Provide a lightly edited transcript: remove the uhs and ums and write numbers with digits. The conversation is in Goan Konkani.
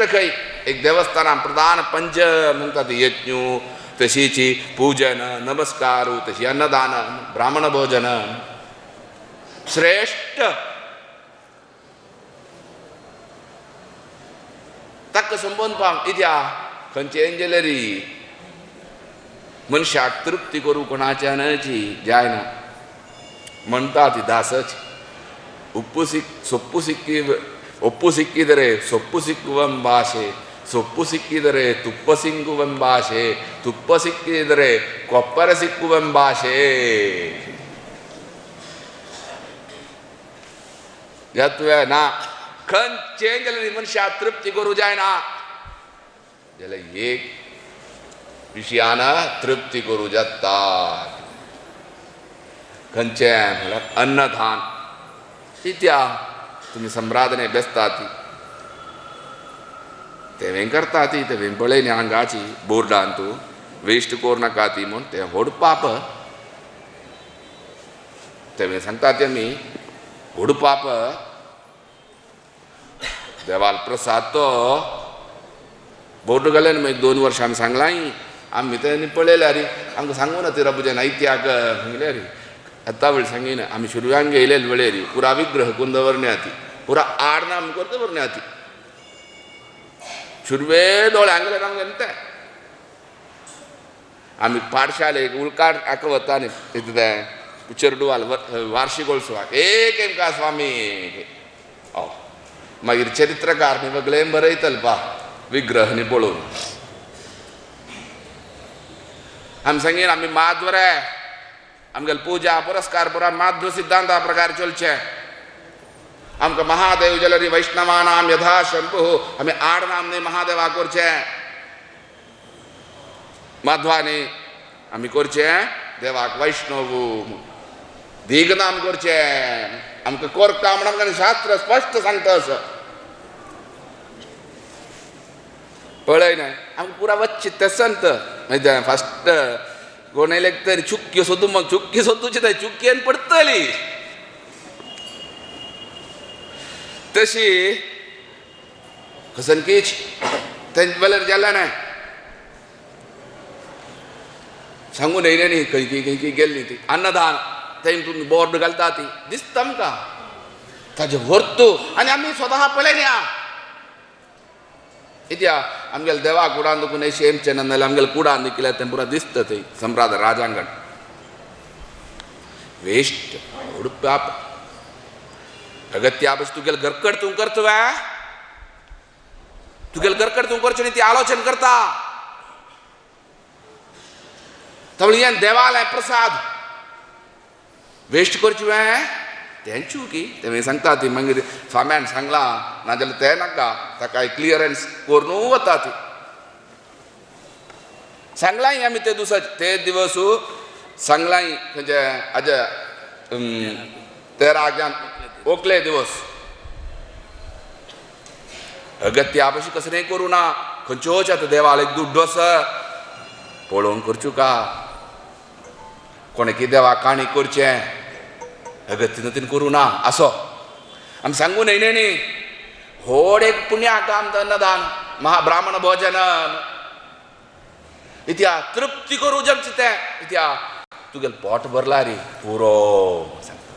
श्रेष्ठ खंय एक देवस्थाना प्रधान पंच म्हणटा ती यज्ञ तशीची पूजन नमस्कार तशी अन्नदान ब्राह्मण भोजन श्रेष्ठ ताका संबोधपाक इत्या खंयचे एंजलरी मनशाक तृप्ती करूं कोणाच्यानची जायना म्हणटा ती दासच ಉಪ್ಪು ಸಿಕ್ ಸೊಪ್ಪು ಸಿಕ್ಕಿ ಒಪ್ಪು ಸಿಕ್ಕಿದರೆ ಸೊಪ್ಪು ಸಿಕ್ಕುವೆಂಬಾಸೆ, ಸೊಪ್ಪು ಸಿಕ್ಕಿದರೆ ತುಪ್ಪ ಸಿಕ್ಕುವೆಂಬಾಸೆ, ತುಪ್ಪ ಸಿಕ್ಕಿದರೆ ಕೊಪ್ಪರ ಸಿಕ್ಕುವೆಂಬಾಸೆ. जातुया ना खंयचें जाल्यार मनशाक तृप्ती करूं जायना जाल्यार एक विशयान तृप्ती करूं जाता. खंयचें म्हणल्यार अन्नदान. कित्या तुमी सम्रादने बेसता ती तें करता ती तें पळय न्ही आंगाची बोर्डान तूं वेस्ट करूं नाका ती म्हूण तें व्हड पाप. तें सांगता तें आमी व्हड पाप. देवाल प्रसाद तो बोर्ड घाले न्ही मागीर 2 वर्सां आमी सांगलां आमी तें पळयलें अरे आमकां सांगू ना ती रबुजेन ऐत्याक सांगलें अरे आतां वेळ सांगिना आमी सुरव्यांक येयलेले वेळेरी पुरा विग्रह करून दवरण्या ती पुरा आडनाम करून दवरण्या ती सुरवे दोळ्यांक गेले आमकां तें आमी पाठशालेक उलकाट आका वता न्ही तें चेरडुवाल वार्षिकोत्सवाक एक एमका स्वामी ओ मागीर चरित्रकार न्ही सगळें बरयतले पा विग्रह न्ही पळोवन. आमी सांगीन आमी माध्वरे आमगेले पुजा पुरस्कार पुरा माध्व सिद्धांता प्रकार चलचे. आमकां महादेव जाल्यार वैष्णवानाम यथा शंभू आमी आडनाम न्ही महादेवा करचे माध्वानी आमी करचे देवाक वैष्णव दीघनाम करचे आमकां करता म्हण आमकां शास्त्र स्पश्ट सांगता असो पळय न्हय आमकां पुरा वच्चे ते संत मागीर फस्ट कोण येयले तरी चुक्यो सोदू मग चुक्की सोदूची थंय चुक्येन पडटली तशी खसनकीच तेंचे वेल्यार जालें न्हय सांगून येयलें न्ही खंय खंय खंय खंय गेल्ली ती अन्नदान थंय तुमी बोर्ड घालता ती दिसता आमकां ताजें व्हरतू आनी आमी स्वता पळयन या कित्या आमगेले देवा कुडान दुखून शेमचें ना जाल्यार आमगेले कुडान दिकल्यार तें पुरा दिसता थंय सम्राट राजांगण वेस्ट व्हड पाप. अगत्या पशी तुगेले घरकड तूं करता वे तुगेले घरकड तूं करचें न्ही ती आलोचन करता तवळ हें देवालें प्रसाद वेस्ट करचें वे तें चुकी तें सांगता ती मागीर स्वाम्यान सांगलां नाजाल्यार तें नाका ताका क्लियरन्स करून वता ती सांगलां आमी ते दिवसा ते दिवस सांगलां खंयचे आज 13 जान ओकले दिवस अगत्या पशी कसलें करूं ना खंयच्योच आतां देवाक एक दुड्डो आसा पळोवन करचो का कोणें कितें देवाक काणी करचें अगत्य नतीन करूं ना असो आमी सांगू न्हय न्ही व्हड एक पुण्या काम अन्नदान महाब्राह्मण भोजन इत्या तृप्ती करूं जमचें तें इत्या तुगेलें पोट भरला रे पुरो सांगता.